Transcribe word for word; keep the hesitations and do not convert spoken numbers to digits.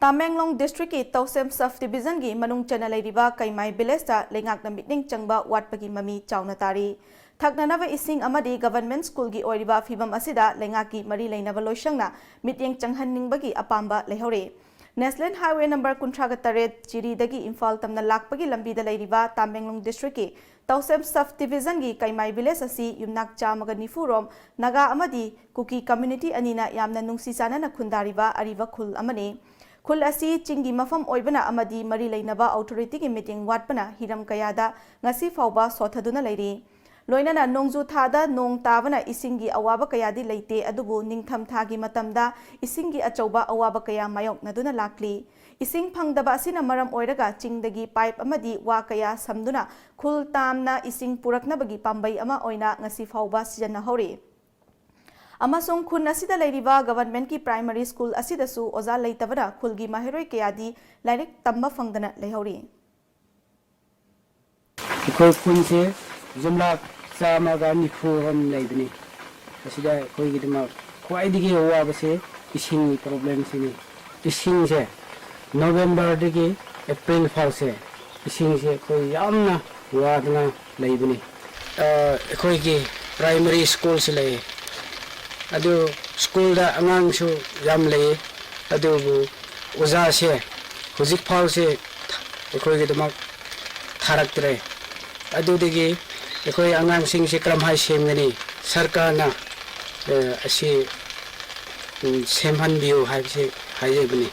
ꯇꯃꯦꯡꯂꯣꯡ ꯗꯤꯁꯇ꯭ꯔꯤꯛꯀꯤ ꯇꯧꯁꯦꯝ ꯁꯕ ꯗꯤꯕꯤꯖꯟꯒꯤ ꯃꯅꯨꯡ ꯆꯟꯅ ꯂꯩꯔꯤꯕ ꯀꯩꯃꯥꯏ ꯚꯤꯂꯦꯖꯇ ꯂꯩꯉꯥꯛꯅ ꯃꯤꯠꯌꯦꯡ ꯆꯪꯕ ꯋꯥꯠꯄꯒꯤ ꯃꯃꯤ ꯆꯥꯎꯅ ꯇꯥꯔꯤ꯫ ꯊꯛꯅꯅꯕ ꯏꯁꯤꯡ ꯑꯃꯗꯤ ꯒꯚꯔꯟꯃꯦꯟꯠ ꯁ꯭ꯀꯨꯜꯒꯤ ꯑꯣꯏꯔꯤꯕ ꯐꯤꯚꯝ ꯑꯁꯤꯗ ꯂꯩꯉꯥꯛꯀꯤ ꯃꯔꯤ ꯂꯩꯅꯕ ꯂꯣꯏꯁꯪꯅ ꯃꯤꯠꯌꯦꯡ ꯆꯪꯍꯟꯅꯤꯡꯕꯒꯤ ꯑꯄꯥꯝꯕ ꯂꯩꯍꯧꯔꯤ꯫ ꯅꯦꯁꯅꯦꯜ ꯍꯥꯏꯋꯦ ꯅꯝꯕꯔ ꯀꯨꯟꯊ꯭ꯔꯥꯒ ꯇꯔꯦꯠ ꯖꯤꯔꯤꯗꯒꯤ ꯏꯝꯐꯥꯜ ꯇꯝꯅ ꯂꯥꯛꯄꯒꯤ ꯂꯝꯕꯤꯗ ꯂꯩꯔꯤꯕ ꯇꯃꯦꯡꯂꯣꯡ ꯗꯤꯁꯇ꯭ꯔꯤꯛꯀꯤ ꯇꯧꯁꯦꯝ ꯁꯕ ꯗꯤꯕꯤꯖꯟꯒꯤ ꯀꯩꯃꯥꯏ ꯚꯤꯂꯦꯖ ꯑꯁꯤ ꯌꯨꯝꯅꯥꯛ ꯆꯥꯝꯃꯒ ꯅꯤꯐꯨ ꯔꯣꯝ ꯅꯥꯒꯥ ꯑꯃꯗꯤ ꯀꯨꯀꯤ ꯀꯝꯃ꯭ꯌꯨꯅꯤꯇꯤ ꯑꯅꯤꯅ ꯌꯥꯝꯅ ꯅꯨꯡꯁꯤ ꯆꯥꯟꯅꯅ ꯈꯨꯟꯗꯥꯔꯤꯕ ꯑꯔꯤꯕ ꯈꯨꯜ ꯑꯃꯅꯤ꯫ ꯈꯨꯜ ꯑꯁꯤ ꯆꯤꯡꯒꯤ ꯃꯐꯝ ꯑꯣꯏꯕꯅ ꯑꯃꯗꯤ ꯃꯔꯤ ꯂꯩꯅꯕ ꯑꯣꯊꯣꯔꯤꯇꯤꯒꯤ ꯃꯤꯠꯌꯦꯡ ꯋꯥꯠꯄꯅ ꯍꯤꯔꯝ ꯀꯌꯥꯗ ꯉꯁꯤ ꯐꯥꯎꯕ ꯁꯣꯠꯊꯗꯨꯅ ꯂꯩꯔꯤ꯫ ꯂꯣꯏꯅꯅ ꯅꯣꯡꯖꯨ ꯊꯥꯗ ꯅꯣꯡ ꯇꯥꯕꯅ ꯏꯁꯤꯡꯒꯤ ꯑꯋꯥꯕ ꯀꯌꯥꯗꯤ ꯂꯩꯇꯦ, ꯑꯗꯨꯕꯨ ꯅꯤꯡꯊꯝ ꯊꯥꯒꯤ ꯃꯇꯝꯗ ꯏꯁꯤꯡꯒꯤ ꯑꯆꯧꯕ ꯑꯋꯥꯕ ꯀꯌꯥ ꯃꯥꯌꯣꯛꯅꯗꯨꯅ ꯂꯥꯛꯂꯤ꯫ ꯏꯁꯤꯡ ꯐꯪꯗꯕ ꯑꯁꯤꯅ ꯃꯔꯝ ꯑꯣꯏꯔꯒ ꯆꯤꯡꯗꯒꯤ ꯄꯥꯏꯞ ꯑꯃꯗꯤ ꯋꯥ ꯀꯌꯥ ꯁꯝꯗꯨꯅ ꯈꯨꯜ ꯇꯥꯝꯅ ꯏꯁꯤꯡ ꯄꯨꯔꯛꯅꯕꯒꯤ ꯄꯥꯝꯕꯩ ꯑꯃ ꯑꯣꯏꯅ ꯉꯁꯤ ꯐꯥꯎꯕ ꯁꯤꯖꯤꯟꯅꯍꯧꯔꯤ꯫ ꯑꯃꯁꯨꯡ ꯈꯨꯟ ꯑꯁꯤꯗ ꯂꯩꯔꯤꯕ ꯒꯚꯔꯟꯃꯦꯟꯠꯀꯤ ꯄ꯭ꯔꯥꯏꯃꯔꯤ ꯁ꯭ꯀꯨꯜ ꯑꯁꯤꯗꯁꯨ ꯑꯣꯖꯥ ꯂꯩꯇꯕꯅ ꯈꯨꯜꯒꯤ ꯃꯍꯩꯔꯣꯏ ꯀꯌꯥꯗꯤ ꯂꯥꯏꯔꯤꯛ ꯇꯝꯕ ꯐꯪꯗꯅ ꯂꯩꯍꯧꯔꯤ꯫ ꯑꯩꯈꯣꯏ ꯈꯨꯟꯁꯦ ꯌꯨꯝꯂꯛ ꯆꯥꯝꯃꯒ ꯅꯤꯐꯨ ꯔꯣꯝ ꯂꯩꯕꯅꯤ꯫ ꯑꯁꯤꯗ ꯑꯩꯈꯣꯏꯒꯤꯗꯃꯛ ꯈ꯭ꯋꯥꯏꯗꯒꯤ ꯑꯋꯥꯕꯁꯦ ꯏꯁꯤꯡꯒꯤ ꯄ꯭ꯔꯣꯕ꯭ꯂꯦꯝꯁꯤꯅꯤ꯫ ꯏꯁꯤꯡꯁꯦ ꯅꯣꯕꯦꯝꯕꯔꯗꯒꯤ ꯑꯦꯄ꯭ꯔꯤꯜ ꯐꯥꯎꯁꯦ ꯏꯁꯤꯡꯁꯦ ꯑꯩꯈꯣꯏ ꯌꯥꯝꯅ ꯋꯥꯗꯅ ꯂꯩꯕꯅꯤ꯫ ꯑ, ꯑꯩꯈꯣꯏꯒꯤ ꯄ꯭ꯔꯥꯏꯃꯔꯤ ꯁ꯭ꯀꯨꯜꯁꯨ ꯂꯩ꯫ ꯑꯗꯨ ꯁ꯭ꯀꯨꯜꯗ ꯑꯉꯥꯡꯁꯨ ꯌꯥꯝ ꯂꯩ꯫ ꯑꯗꯨꯕꯨ ꯑꯣꯖꯥꯁꯦ ꯍꯧꯖꯤꯛ ꯐꯥꯎꯁꯦ ꯑꯩꯈꯣꯏꯒꯤꯗꯃꯛ ꯊꯥꯔꯛꯇ꯭ꯔꯦ꯫ ꯑꯗꯨꯗꯒꯤ ꯑꯩꯈꯣꯏ ꯑꯉꯥꯡꯁꯤꯡꯁꯦ ꯀꯔꯝꯍꯥꯏ ꯁꯦꯝꯒꯅꯤ? ꯁꯔꯀꯥꯔꯅ, ꯑ, ꯑꯁꯤ, ꯎꯝ, ꯁꯦꯝꯍꯟꯕꯤꯌꯨ ꯍꯥꯏꯕꯁꯤ ꯍꯥꯏꯖꯕꯅꯤ꯫